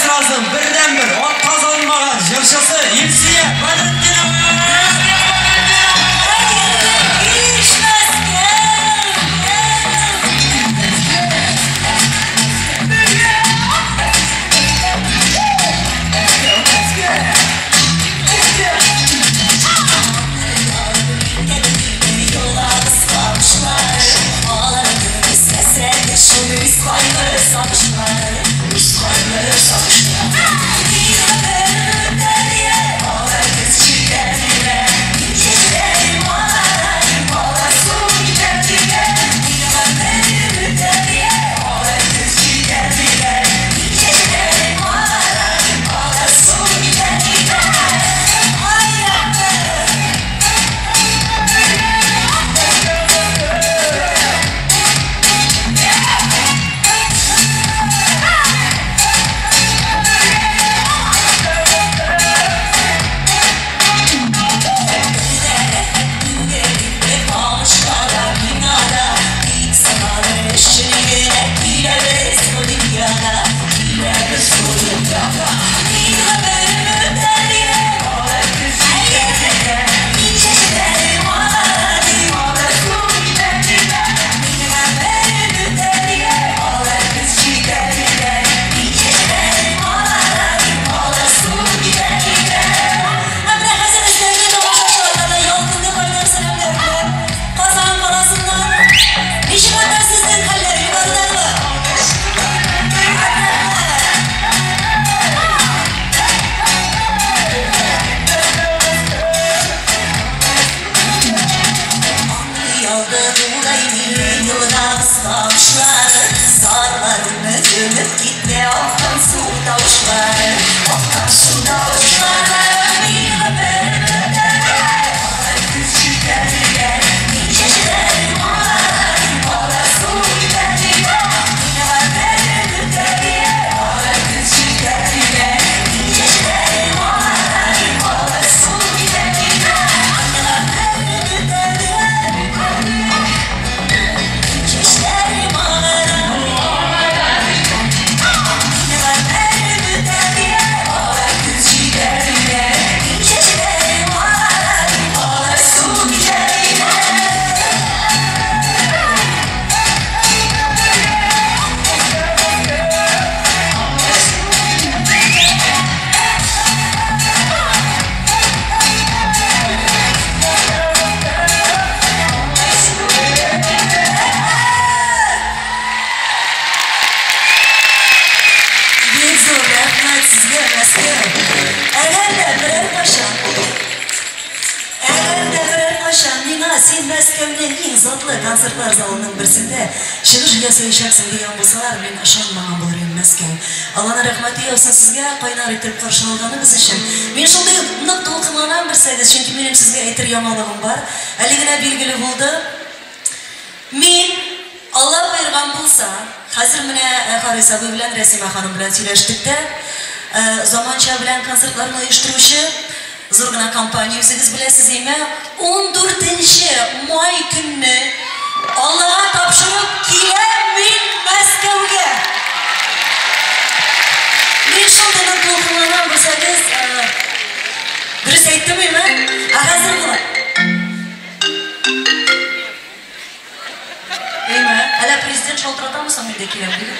эстрадасының бердәнбер атказанмаган җырчысы Илсөя Бәдретдинова! Концертлар залының берсендә чыгыш ясаячаксың дигән булсалар, мин ышанмаган булыр идем, Мәскәү. Алланың рәхмәте яусын сезгә, кайнар итеп каршы алганыгыз өчен. Мин шундый нык дулкынланам белсәгез, чөнки минем сезгә әйтер яңалыгым бар. Әле генә билгеле булды. Мин Алла боерган булса, хәзер менә Харис абый белән Рәсимә ханым белән сөйләштек тә, заманча белән концертларны оештыручы зур гына компания үзегез беләсез, әйме, 14 май көнне Аллаһка тапшырып киләм мин Мәскәүгә. Мин шундый нык дулкынланам, белсәгез, дөрес әйттем әйме? Ә хәзер була. Әйме, әллә президент шалтыратамы соң, инде киләм диде.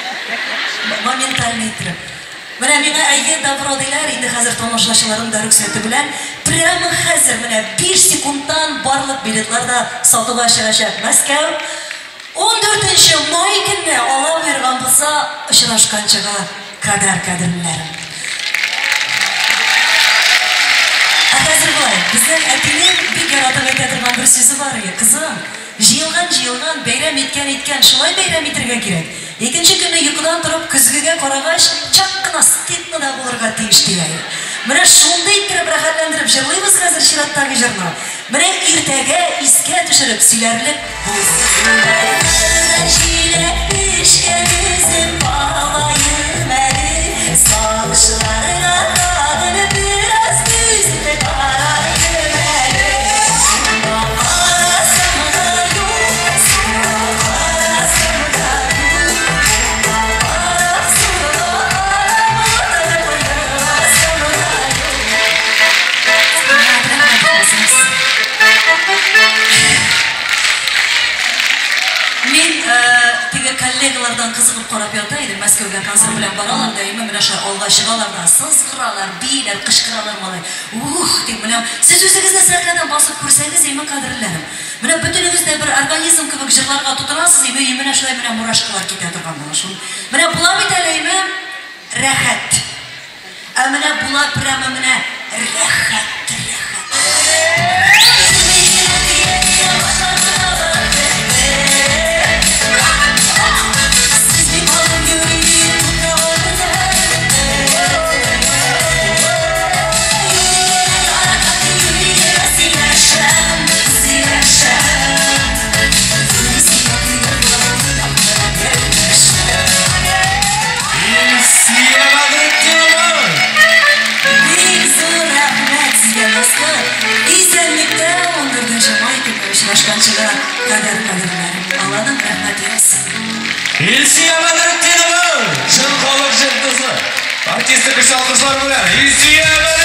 Моментально иттереп. Менә миңа әйе добро диләр, инде хәзер тамашачыларым да рөхсәте белән, прямо хәзер менә 5 секундтан барлык билетлар да сатуга чыгачак. Мәскәү 14 май көнне Алла боерган булса, очрашканчыга кадәр, кадерлеләрем. Ә хәзер болай, безнең әтинең бик яратып әйтә торган бер сүзе бар иде. Кызым, җыелган җыелган, бәйрәм иткән иткән, шулай бәйрәм итәргә кирәк. Икенче көнне йокыдан торып көзгегә карагач, чак кына стыдно да булырга тиеш дигән. Менә шундый иттереп рәхәтләндереп җырлыйбыз хәзер чираттагы җырны. Менә иртәгә искә төшереп сөйләрлек булсын. Җиләк пешкән үзем бабаем әле, сагышларга тагын бераз түзеп караем әле. Шунда карасам да юк, шунда карасам да юк, шунда карап, шунда карап утырып Мәскәүгә концерт белән баралар да, әйме, менә шулай алга чыгалар да, сызгыралар, бииләр, кычкыралар, малай. Ух, дип, менә сез үзегезне сәхнәдән басып күрсәгез, әйме, кадерлеләрем. Менә бөтенегез дә бер организм кебек җырларга тотынасыз, әйме, и менә шулай менә мурашкалар китә торган була шул. Менә була бит әле, әйме, рәхәт. Ә менә була прямо менә рәхәт, рәхәт. Илсөя Бәдретдинова! Бик зур рәхмәт сезгә, дуслар. Исәнлектә 14 май көнне очрашканчыга кадәр, кадерләрем. Алланың рәхмәте яусын. Илсөя Бәдретдинова! Чын халык җырчысы. Артисты көчле алкышлар белән Илсөя.